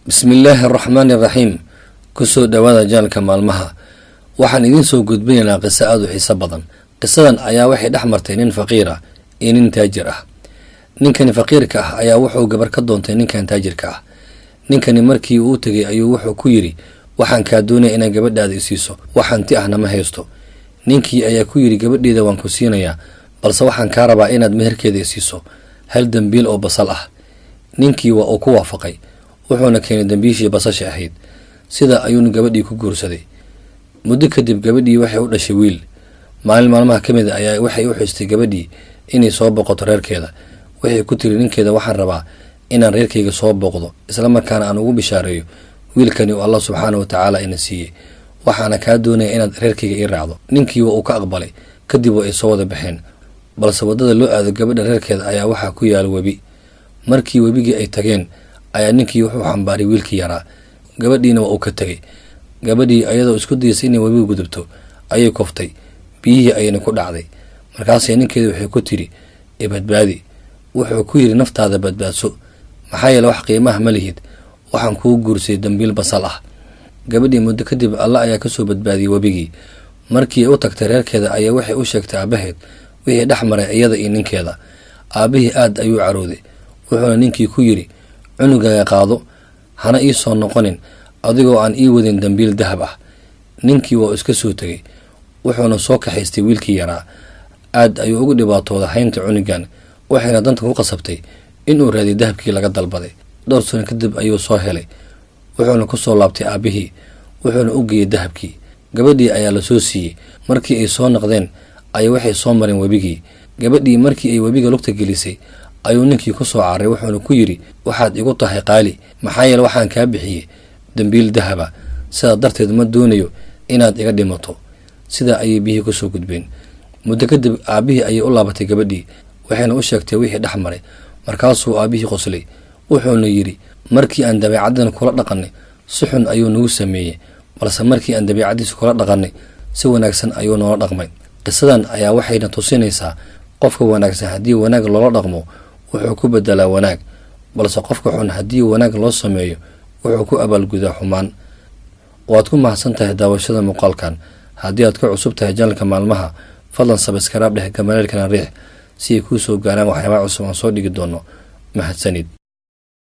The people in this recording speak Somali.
Bismillaahi araxmaani araxiim. Kusoo dhowaada channelka Maalmaha. Waxaan idiin soo gudbinaynaa qiso aada u xiiso badan. Qisadan ayaa waxay dhex martay nin faqiir ah iyo nin taajir ah. Ninkani faqiirka ah ayaa wuxuu gabar ka doontay ninkan taajirka ah. Ninkani markii uu u tegay ayuu wuxuu ku yidhi: "Waxaan kaa doonaya inaad gabadhaada isiiso, wax hanti ahna ma haysto." Ninkii ayaa ku yidhi: "Gabadheeda waan ku siinayaa, balse waxaan kaa rabaa inaad meherkeeda isiiso hal dembiil oo basal ah." Ninkii waa uu ku waafaqay, wuxuuna keenay dembiishii basasha ahayd. Sida ayuuna gabadhii ku guursaday. Muddo kadib gabadhii waxay u dhashay wiil. Maalin maalmaha ka mid a ayaa waxay u xistay gabadhii inay soo boqoto reerkeeda. Waxay ku tiri ninkeeda: "Waxaan rabaa inaan reerkayga soo booqdo, isla markaana aan ugu bishaareeyo wiilkani uu Allah subxaana wa tacaala ina siiyey. Waxaana kaa doonaya inaad reerkayga ii raacdo." Ninkii waa uu ka aqbalay. Kadib waa ay soo wada baxeen, balse waddada loo aado gabadha reerkeeda ayaa waxaa ku yaala webi. Markii webigii ay tageen ayaa ninkii wuxuu xambaaray wiilkii yaraa, gabadhiina waa uu ka tegay. Gabadhii ayadoo isku daysay inay webiga gudubto ayay koftay, biyihii ayayna ku dhacday. Markaasay ninkeeda waxay ku tiri: "I badbaadi." Wuxuu ku yidhi: "Naftaada badbaadso, maxaa yeele wax qiimaha ma lihid. Waxaan kuu guursay dambiil basal ah." Gabadhii muddo kadib Alla ayaa kasoo badbaadiyey webigii. Markii ay u tagtay reerkeeda ayaa waxay u sheegtay aabaheed wixii dhex maray iyada iyo ninkeeda. Aabbihii aad ayuu carooday, wuxuuna ninkii ku yidhi: "Cunugaaga qaado, hana ii soo noqonin adigoo aan ii wadin dambiil dahab ah." Ninkii waa iska soo tegay, wuxuuna soo kaxaystay wiilkii yaraa. Aad ayuu ugu dhibaatooday haynta cunugan, waxayna danta ku qasabtay inuu raadiyo dahabkii laga dalbaday. Dhowr sano kadib ayuu soo helay, wuxuuna ku soo laabtay aabbihii, wuxuuna u geeyey dahabkii. Gabadhii ayaa lasoo siiyey. Markii ay soo noqdeen ayay waxay soo mareen webigii. Gabadhii markii ay webiga lugta gelisay ayuu ninkii ku soo cararay, wuxuuna ku yidhi: "Waxaad igu tahay qaali, maxaa yeele waxaan kaa bixiyey dambiil dahaba. Sidaa darteed ma doonayo inaad iga dhimato." Sidaa ayay biyihii kusoo gudbeen. Muddo kadib aabbihii ayay u laabatay gabadhii, waxayna u sheegtay wixii dhex maray. Markaasuu aabbihii qoslay, wuxuuna yidhi: "Markii aan dabeecaddan kula dhaqannay si xun ayuu nagu sameeyey, balse markii aan dabeecaddiisa kula dhaqannay si wanaagsan ayuu noola dhaqmay." Qisadan ayaa waxayna tusinaysaa: qofka wanaagsan haddii wanaag loola dhaqmo, wuxuu ku bedelaa wanaag, balse qofka xun haddii wanaag loo sameeyo, wuxuu ku abaalgudaa xumaan. Waad ku mahadsan tahay daawashada muuqaalkan. Haddii aad ka cusub tahay channelka Maalmaha, fadlan subscribe dheh, gambaleelkana riix si ay kuu soo gaaraan waxyaabaha cusub aan soo dhigi doono. Mahadsanid.